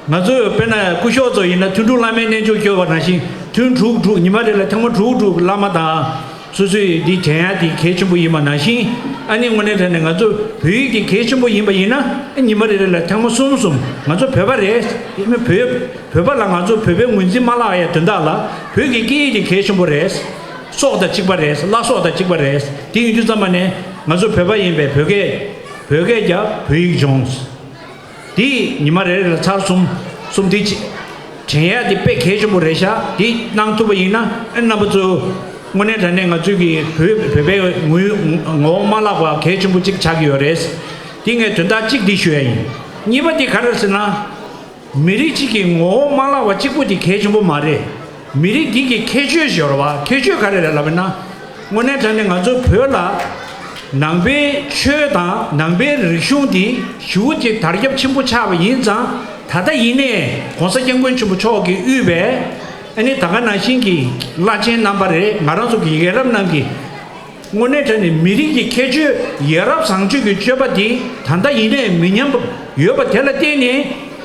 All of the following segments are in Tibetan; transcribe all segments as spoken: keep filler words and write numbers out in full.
ང་ཚོས་དཔེར་ན་སྐུ་ཞབས་ཚོ་ཡིན་ན་ཐུན་དྲུག་བླ་མའི་རྣལ་འབྱོར་སྐྱོར་བ་ནང་བཞིན་ཐུན་དྲུག་དྲུག་ཉི་མ་རེ་ལ་ཐེངས་མ་དྲུག་དྲུག་བླ་མ་དང་། སོ་སོས་འདི་དྲན་ཡག་འདི་གལ་ཆེན་པོ་ཡིན་པ་ནང་བཞིན། ཨ་ནི་དངོས་གནས་དྲང་གནས་ང་ཚོ་བོད་ཡིག་འདི་གལ་ཆེན་པོ་ཡིན་པ་ཡིན་ན། ཉི་མ་རེ་རེ་ལ་ཐེངས་མ་གསུམ་གསུམ། ང་ཚོ་བོད་པ་རེད། ཡིན་ན་བོད་བོད་པ་ལ་ང་ཚོ་བོད་པའི་ངོས་འཛིན་མ་བརླག་ཡ་དོན་དག་ལ་བོད་ཀྱི་སྐད་ཡིག་འདི་གལ་ཆེན་པོ་རེད། སྲོག་དང་གཅིག་པ་རེད། བླ་སྲོག་དང་གཅིག་པ་རེད། དེ་ཡིན་དུས་ཙམ་པ་ནས་ང་ཚོ་བོད་པ་ཡིན་པས་བོད་སྐད་བོད་སྐད་རྒྱབ། བོད་ཡིག་སྦྱོངས། དེ་ཉི་མ་རེ་རེ་ལ་ཚར་གསུམ་གསུམ་དེ་ཅི་དྲན་ཡག་དེ་དཔེ་གལ་ཆེན་པོ་རེད་ཤག་དེ་གནང་ཐུབ་པ་ཡིན་ན། ཨ་རྣམ་པ་ཚོ་དངོས་གནས་དྲང་གནས་ང་ཚོའི་གི་བོད་བོད་པའི་ངོ་ངོ་བོ་མ་བརླག་པ་གལ་ཆེན་པོ་གཅིག་ཆགས་ཀྱི་ཡོད་རེད། དེ་ངས་དོན་དག་གཅིག་འདི་ཞུ་ཡ་ཡིན། གཉིས་པ་དེ་ག་རེ་ཟེར་ན། མི་རིགས་གཅིག་གི་ངོ་བོ་མ་བརླག་པ་གཅིག་པུ་དེ་གལ་ཆེན་པོ་མ་རེད། མི་རིགས་འདི་གི་ཁྱད་ཆོས་ཤིག་ཡོད་རེད་བ། ཁྱད་ཆོས་ག་རེ་རེད་ལབ་ན། དངོས་གནས་དྲང་གནས་ང་ཚོ་བོད་ལ་ནང་པའི་ཆོས་དང་ནང་པའི་རིག་གཞུང་འདི་ཞེ་པོ་ཅིག་དར་ཁྱབ་ཆེན་པོ་ཆགས་པ་ཡིན་ཙང་། ད་ལྟ་ཡིན་ནའི་༸གོང་ས་༸སྐྱབས་མགོན་ཆེན་པོ་མཆོག་གིས་དབུས་པའི་ཨ་ནི་ད་ག་ནང་བཞིན་གྱི་བླ་ཆེན་རྣམ་པ་རེད། ང་རང་ཚོ་གི་ཡ་རབས་རྣམས་ཀྱིས། དངོས་གནས་དྲང་གནས་མི་རིགས་ཀྱི་ཁྱད་ཆོས། ཡ་རབས་བཟང་སྤྱོད་ཀྱི་སྤྱོད་པ་འདི་ད་ལྟ་ཡིན་ནའི་མི་ཉམས་པ་ཡོད་པ་དེ་ལ་བརྟེན་ནས།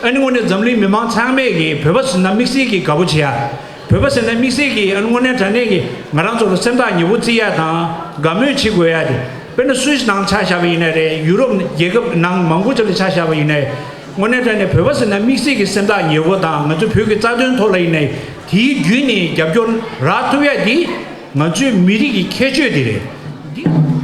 ཨ་ནི་དངོས་གནས་འཛམ་གླིང་མི་མང་ཚང་མས་ཀྱི་བོད་པ་ཟེར་ན་དམིགས་བསལ་གྱི་དགའ་པོ་བྱེད་ཡ། བོད་པ་ཟེར་ན་དམིགས་བསལ་གྱི་ཨ་ནི་དངོས་གནས་དྲང་གནས་ཀྱི་ང་རང་ཚོ་ལ་སེམས་ཐག་ཉེ་པོ་བརྩི་ཡ་དང་དགའ་མོས་བྱེད་དགོས་ཡ་དེ། དཔེར་ན་སུད་སི་ནང་ཆ་བཞག་པ་ཡིན་ན་རེད། ཡུ་རོབ་རྒྱལ་ཁབ་ནང་མང་པོ་ཅིག་ལ་ཆ་བཞག་པ་ཡིན་ན། དངོས་གནས་དྲང་གནས་བོད་པ་ཟེར་ན་དམིགས་བསལ་གྱི་སེམས་ཐག་ཉེ་པོ་དང་། ང་ཚོ་བོད་ཀྱི་རྩ་དོན་ཐོག་ལ་ཡིན་ནའི་དེའི་བརྒྱུད་ནས་རྒྱབ་སྐྱོར་རག་ཐུབ་ཡ་དེ་ང་ཚོའི་མི་རིགས་ཀྱི་ཁྱད་ཆོས་དེ་རེད། འདི།